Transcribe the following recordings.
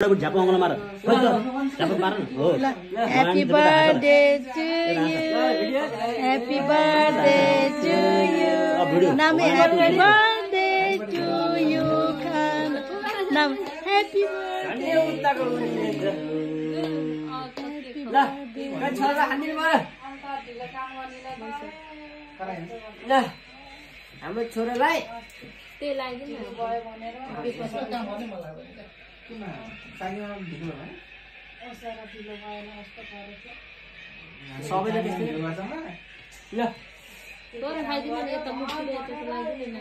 झापा आउँला मार झापा मार हो Happy birthday to you. Happy birthday to you. Nam happy birthday to you. Nam happy birthday. हाम्रो छोरालाई सबैले त्यस्तै ल Doğru haydi ben de tamam şuraya tıklayayım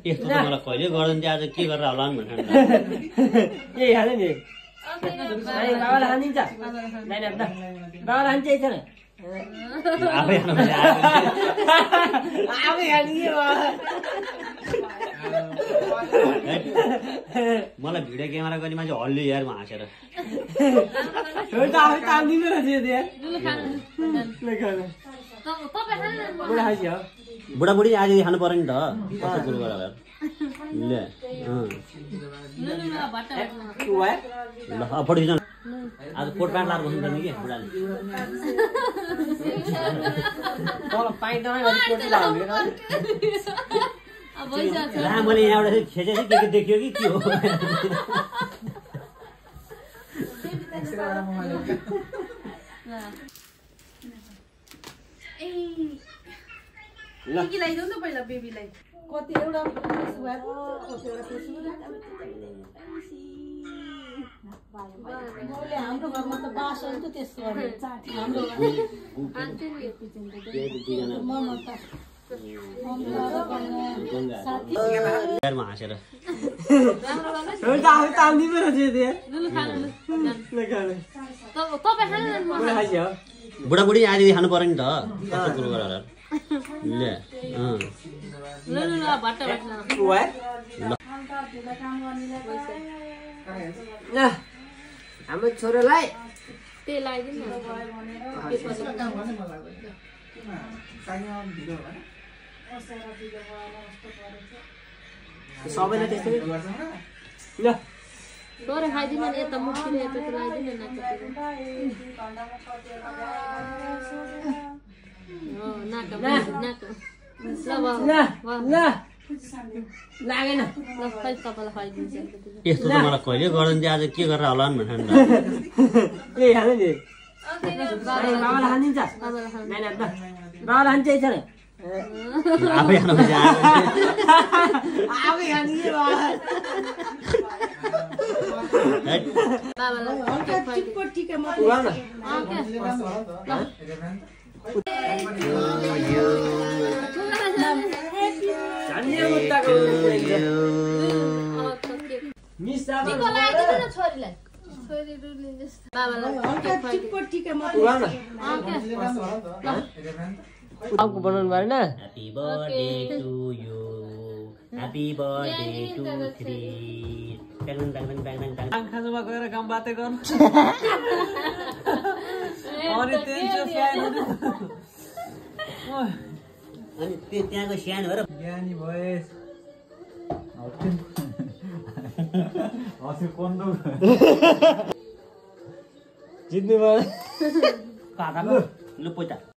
यस्तो त मलाई कहिले गर्दैन थियो आज के गरेर होला नि भनेर ए हाल्यो नि बाबालाई हानिन्छ बाबालाई हान्छ है छैन आफै हाल्नु आफै हानियो मलाई भिडियो क्यामेरा गर्ने मान्छे हल्लियो यार म हाँसेर छोड त आफै तान्दिनु रहेछ त्यहाँ बुढाबुढी आज खानु पर्यो नि त कस्तो कुरो गरेर ले ल पढिसन आज कोट प्यान्ट लाएर बस्नु पर्ने कि बुढाले तल पाइँदैन गरी कोट लाउने ला मैले यहाँबाट खेचेँ के देखियो कि के हो के ल्याइदेऊ न पहिला बेबीलाई कति एउटा हाम्रो घरमा त बासन त त्यस्तो हाम्रो हाँसेर आफै तान्दिनु रहेछ त्यहाँ बुढाबुढी आज खानु पर्यो नि त कस्तो कुरो गरेर ले हाम्रो छोरालाई सबैले त्यस्तै ल Doğru haydi ben de tamam şuraya tıklayayım लागेन यस्तो त मलाई कहिले गर्दैन थियो आज के गरेर होला नि भनेर ए हाल्यो नि बाबालाई हानिन्छ बाबालाई हान्छ है छैन आफै खानु आफै हानियो आपको बनाउनु भएन Happy birthday to you Happy birthday to three आँखामा गएर काम बाते गर्नु अनि अनि त्यहाँको सानो भएर ज्ञानी भएस जित्नु भयो काका लु पैसा